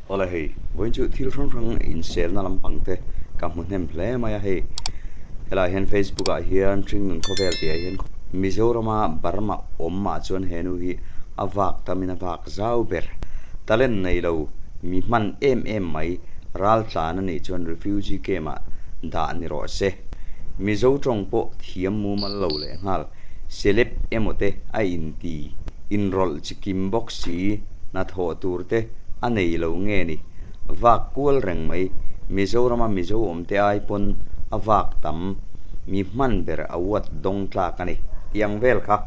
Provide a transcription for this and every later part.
Awle hei, vawiin chu thil hrang hrang inselna lampang te ka hmu hnem hle mai a hei. Helaiah hian Facebook ah hian Hringnun Khawvel tih ah hian Mizorama Burma awm ah chuan he nu hi a vak tamin a vak zau ber. Talent nei lo mi hman em em mai raltlan a nih chuan refugee camp ah dah ni rawh se. Mizo tawng pawh thiam mumal lo leh nghal celeb emaw te a inti inrawlh chikim bawk si hnathawh tur te a nei lo nge ni? Vak kual reng mai. Mizorama Mizo awmte ai pawn a vak tam. Mi hman ber a uat dawng tlak a ni. Tih ang vel kha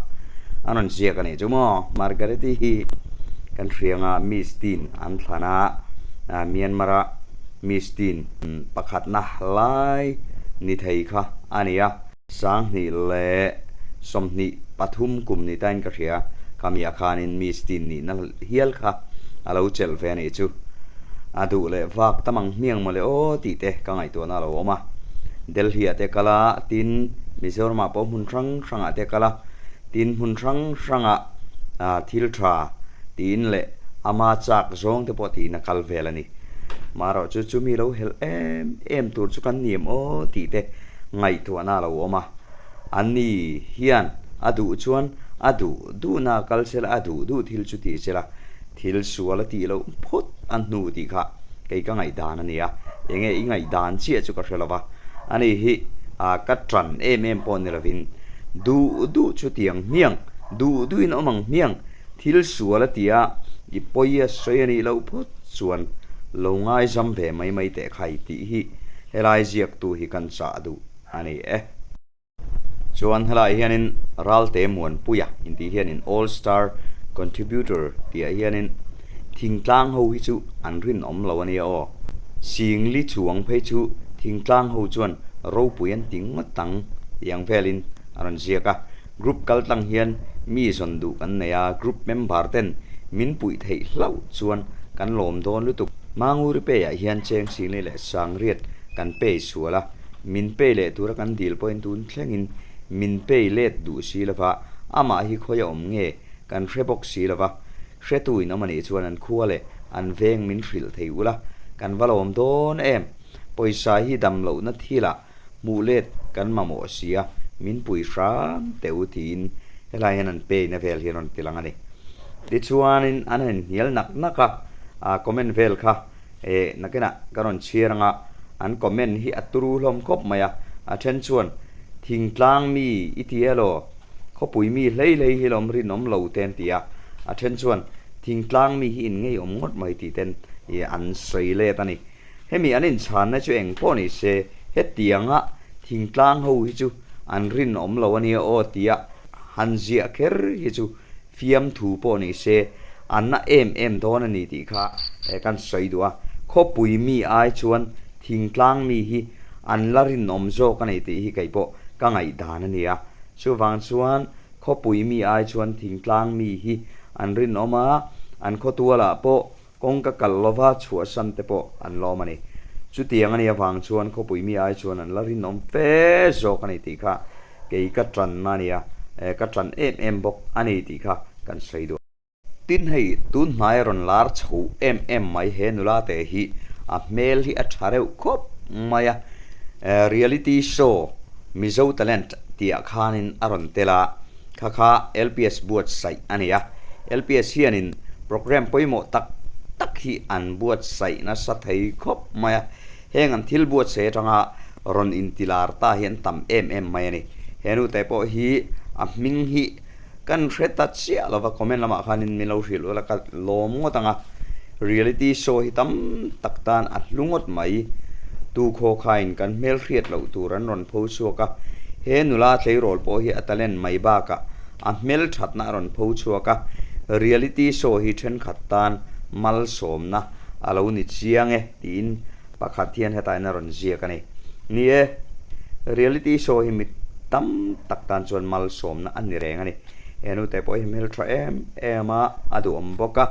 a rawn ziak a nih chu maw? Margareti hi kan hrianga Miss Teen an thlan a, Myanmar-a Miss Teen pakhatna lai ni thei kha a ni a. 2023 kum ni tain ka hria, khami ah khanin Miss Teen nihna hial kha a lo chelh ve a nih chu. A duh leh vak tam ang hmiang mawle aw tih te ka ngaihtuahna a lo awm a. Delhi ah te kal a, tin Mizoram ah pawh hmun hrang hrang ah te kal a, tin hmun hrang hrang ah thil tha tiin leh ama chak zawng te pawh tiin a kal vel a ni. Marawh chu chumi lo helh em em tur chu kan ni em aw tih te ngaihtuahna a lo awm a, ani hian a duh chuan a duh duhna a kal sela, a duh duh thil chu ti sela, thil sual a tih loh phawt a hnu tih kha kei ka ngaihdan a ni a, enge i ngaihdan chiah chu ka hre lo va, ani hi ka tan em em pawh ni lovin duh duh chu ti ang hmiang, duh duhin awm ang hmiang, thil sual a ti a, i pawi a sawi a nih loh phawt chuan lo ngaizam ve mai mai teh khai tih hi Helai ziaktu hi kan chah duh a ni e. Chuan helaiah hianin Ralte Muanpuia intih hianin All Star Contributor tihah hianin thingtlang ho hi chu an rinawm lo a nia aw. Singli chuang phei chu thingtlang ho chuan ropui an ti ngawt ang tih ang velin a rawn ziak a. Group kal tlang hian mi zawn duh kan nei a, group member ten min puih theih hlauh chuan kan lawm dawn lutuk. Manguri peiah hian cheng Singli leh Sangriat kan pei sual a, min pei leh tura kan dil pawhin tun thlengin min pei let duh si lova, amah hi khawi a awm nge kan hre bawk si lova, hretu in awm a nih chuan an khua leh an veng min hrilh thei ula, kan va lawm dawn em? Pawisa hi dam lohna thilah hmuh let kan mamawh si a, min pui hram teh u tiin helai hian an peina vel hi an rawn ti lang a ni. Tichuanin an han inhnial nak nak a, comment vel kha eh nakinah ka rawn chhiar ang a, an comment hi a turu hlawm khawp mai a, a then chuan thingtlang mi i ti elaw, khawpui mi hlei hlei hi lawm rinawm lo te an ti a, a then chuan thingtlang mi hi in ngeiawm ngawt mai tih ten an sawi let a ni. Hemi an inchhanna chu eng pawh ni se, hetianga thingtlang ho hi chu an rinawm lo a nia aw tia han ziah kher hi chu fiamthu pawh ni se an na em em dawn a ni tih kha kan sawi duh a. Khawpui mi ai chuan thingtlang mi hi an la rinawm zawk a ni tih hi kei pawh ka ngaihdan a ni a. Chuvang chuan khawpui mi ai chuan thingtlang mi hi an rinawm a, an khawtualah pawh Kawngka kal lova chhuahsan te pawh an lawm a ni. Chutiang a nih avang chuan khawpui mi ai chuan an la rinawm fe zawk a ni tih kha kei ka tanna a ni a, ka tan em em bawk a ni tih kha kan sawi duh. Tin hei tun hnai a rawn lar chho em em mai he nula te hi a hmel hi a tha reuh khawp mai a, reality show Mizo Talent tih ah khanin a rawn tel a, Kha kha LPS buatsaih a ni a, LPS hianin programme pawimawh tak tak hi an buatsaih nasa thei khawp mai a, heng an thil buatsaih atanga rawn intilar ta hi an tam em em mai a ni. He nute pawh hi a hming hi kan hre ta chiah lova comment lamah khanin min lo hrilh ula ka lawm ngawt ang a, reality show hi tam tak tan a hlu ngawt mai. Tu khaw khain kan hmel hriat loh tur an rawn pho chhuak a, he nula tleirawl pawh hi a talent mai bakah a hmel thatna a rawn pho chhuak a, reality show hi thenkhat tan malsawmna a lo ni chiang e tiin pakhat hian hetah hian a rawn ziak a ni. Ni e, reality show hi mi tam tak tan chuan malsawmna a ni reng a ni. He nute pawh hi hmel tha em em a, a duhawm bawk a,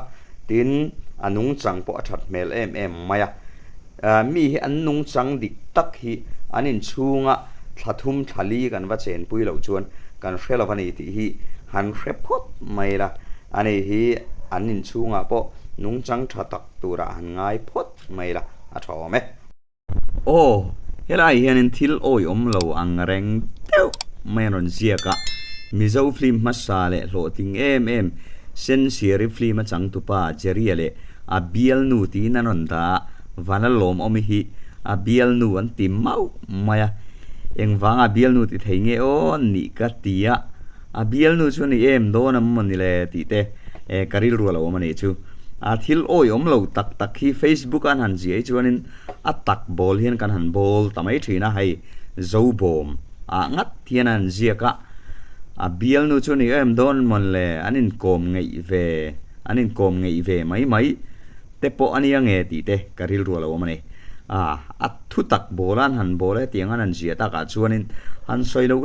tin a nungchang pawh a that hmel em em mai a. Mi hi an nungchang dik tak hi an inchhunga thla thum thla li kan va chenpui loh chuan kan hre lo a ni tih hi han hre phawt mai la. Ani hi an inchhungah pawh nungchang tha tak turah han ngai phawt mai la a tha awm e. Aw, helaiah hianin thil awihawm lo ang reng deuh mai an rawn ziak a, Mizo film hmasa leh hlawhtling em em Sensiari film a changtupa Jerry-a leh a bialnu tiin an rawn dah a, Vana lawmawmi hi a bialnu an ti mauh mai a, engvanga a bialnu ti thei nge aw nih ka ti a, A bialnu chu a ni em dawn ang maw ni le tih te ka rilru a lo awm a nih chu. A thil awihawm lo tak tak hi Facebook a an han ziah hi chuanin a tak bawl hian kan han bawl ta mai thin a, hei Zobawm ah ngat hian an han ziak a, a bialnu chu a ni em dawn maw ni le an inkawm ngeih ve an inkawm ngeih ve mai mai. te pawh a nia nge tih te ka rilru a lo awm a ni. A, a thu tak bawl a an han bawl a hetiang an han ziah takah chuanin han sawi loh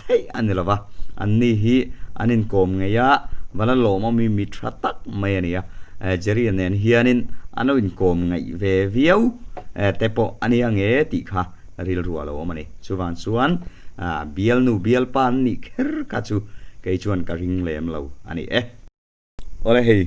theih a ni lo va, anni hi an inkawm ngei a, va la lawmawmi mi tha tak mai a ni a, Jerry-a nen hianin an lo inkawm ngaih ve viau te pawh a nia nge tih kha rilru a lo awm a ni. Chuvang chuan bialnu bialpa an nih kher kha chu kei chuan ka ring lem lo a ni e. Awle hei,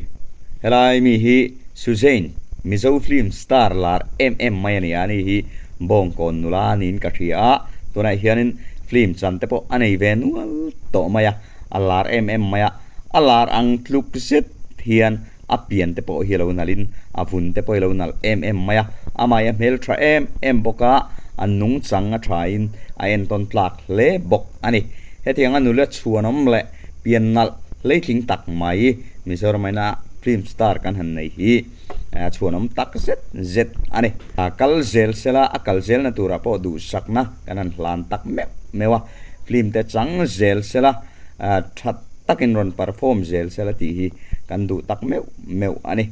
helai mi hi Suzane, Mizo film star lar em em mai a ni a, ani hi Bawngkawn nula niin ka hria a, tunah hianin film chan te pawh a nei ve nual tawh mai a, a lar em em mai a, a lar ang tluk zet hian a pian te pawh hi a lo nalhin a vun te pawh hi a lo nalh em em mai a, amah hi a hmeltha em em bawk a, a nungchang a thain a entawn tlak hle bawk a ni. Hetianga nula chhuanawm leh Pian nalh hleitling tak mai Mizoram aina film star kan han nei hi chhuanawm tak zet zet a ni. A kal zel sela a kal zelna turah pawh duhsakna kan han hlan tak meuh meuh a, film te chang zel sela tha takin rawn perform zel sela tih hi kan duh tak meuh meuh a ni.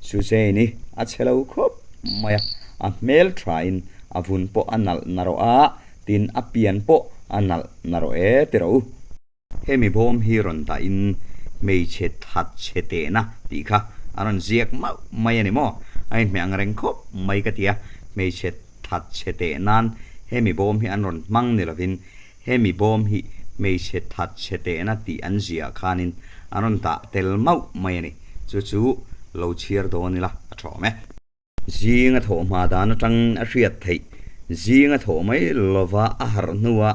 Suzanne-i a chhe lo khawp mai a, a hmel thain a vun pawh a nalh narawh a, tin a pian pawh a nalh narawh e ti rawh u. Hemi bawm hi rawn dahin hmeichhe that chhe tehna tih kha a rawn ziak mauh mai a ni maw? A inhmeh ang reng khawp mai ka ti a, hmeichhe that chhe teh nan hemi bawm hi an rawn hmang ni lovin hemi bawm hi hmeichhe that chhe tehna tih an ziah khanin an rawn dah tel mauh mai a ni. Chu chu lo chhiar dawn ila a thawm e. Zing a thawh hma dan atang a hriat theih. Zing a thawh mai lova a harh hnua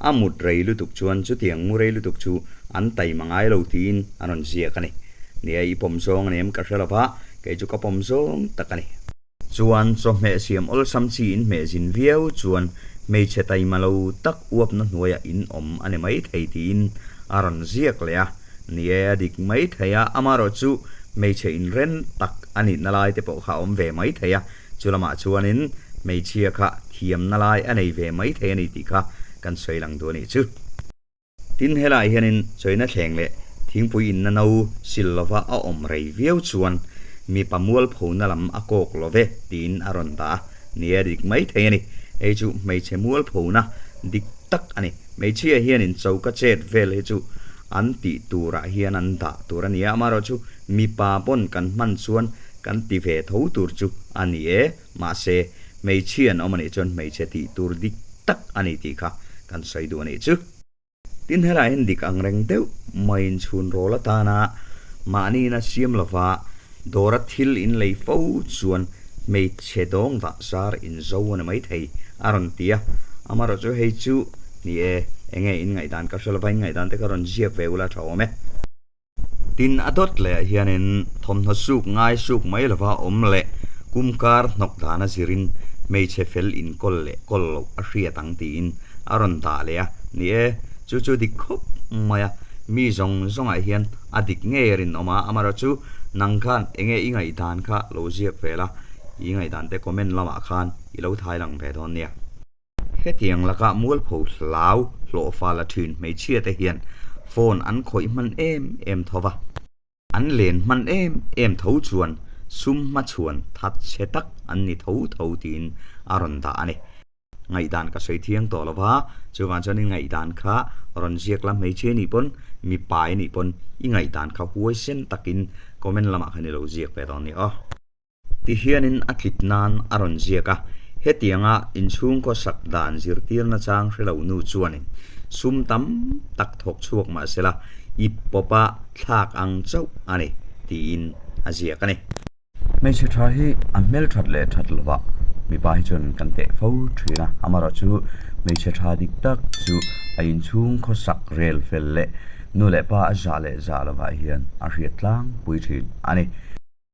a mut rei lutuk chuan chutiang mu rei lutuk chu an taima ngai lo tiin a rawn ziak a ni. Nia i pawm zawng a ni em ka hre lova, kei chu ka pawm zawng tak a ni. Chuan chawhmeh siam awlsam chi in hmeh zin viau chuan hmeichhe taima lo tak uapna hnuaiah in awm a ni maithei tiin a rawn ziak leh a. Ni e, a dik mai thei a, amaherawh chu hmeichhe inren tak a nihna lai te pawh kha a awm ve mai thei a, chu lamah chuanin hmeichhia kha thiamna lai a nei ve mai thei a ni tih kha kan sawi lang duh a nih chu. Tin, helaiah hianin chawina thleng leh thingpui inna no sil lova a awm rei viau chuan mipa mualphona lam a kawk lo ve tiin a rawn dah a, ni e, a dik mai thei a ni. Hei chu hmeichhe mualphona dik tak a ni. Hmeichhia hianin choka chet vel hi chu an tih turah hian an dah tur a ni a, amaherawh chu mipa pawn kan hman chuan kan ti ve tho tur chu a ni e, mahse hmeichhia an awm a nih chuan hmeichhe tih tur dik tak a ni tih kha kan sawi duh a nih chu. Tin helaiah hian dik ang reng deuh maiin chhun rawl atana mahniin a siam lova Dawra thil in lei fo chuan hmeichhe dawng dah zar in zo a ni maithei a rawn ti a, amaherawh chu hei chu ni e, enge in ngaihdan ka hre lova in ngaihdan te kha rawn ziak ve ula tha awm e. Tin a dawt leh ah hianin thawmhnaw suk ngai suk mai lova awm leh kum kar hnawk dana zirin hmeichhe fel in kawl leh kawl loh a hriat ang tiin a rawn dah leh a, ni e, chu chu dik khawp mai a, mi zawng zawngah hian A dik ngei a rinawm a, amaherawh chu nang khan enge i ngaihdan kha lo ziak ve la, i ngaihdan te comment lamah khan i lo thai lang ve dawn nia. Hetiang laka mualpho hlau hlawhfa la thin hmeichhia te hian phone an khawih hman em em tho va, an len hman em em tho chuan sum hmachhuan that chhe tak an ni tho tho tiin a rawn dah a ni. Ngaihdan ka sawi thiang tawh lo va, chuvang chuan i ngaihdan kha rawn ziak la hmeichhia nih pawn, mipa i nih pawn i ngaihdan kha huaisen takin comment lamah khan i lo ziak ve dawn ni aw. Tihianin a tlip nan a rawn ziak a, hetianga inchhungkaw sak dan zirtirna chang hre lo nu chuanin sum tam tak thawk chhuak mah sela ip pawpa thlak ang chauh a ni tiin a ziak a ni. Hmeichhe tha hi a hmel that leh that lovah mipa hi chuan kan teh fo thin a, amaherawh chu hmeichhe tha dik tak chu a inchhung khawsak rel fel leh nu leh pa a zah leh zah lovah hian a hriat tlangpui thin a ni.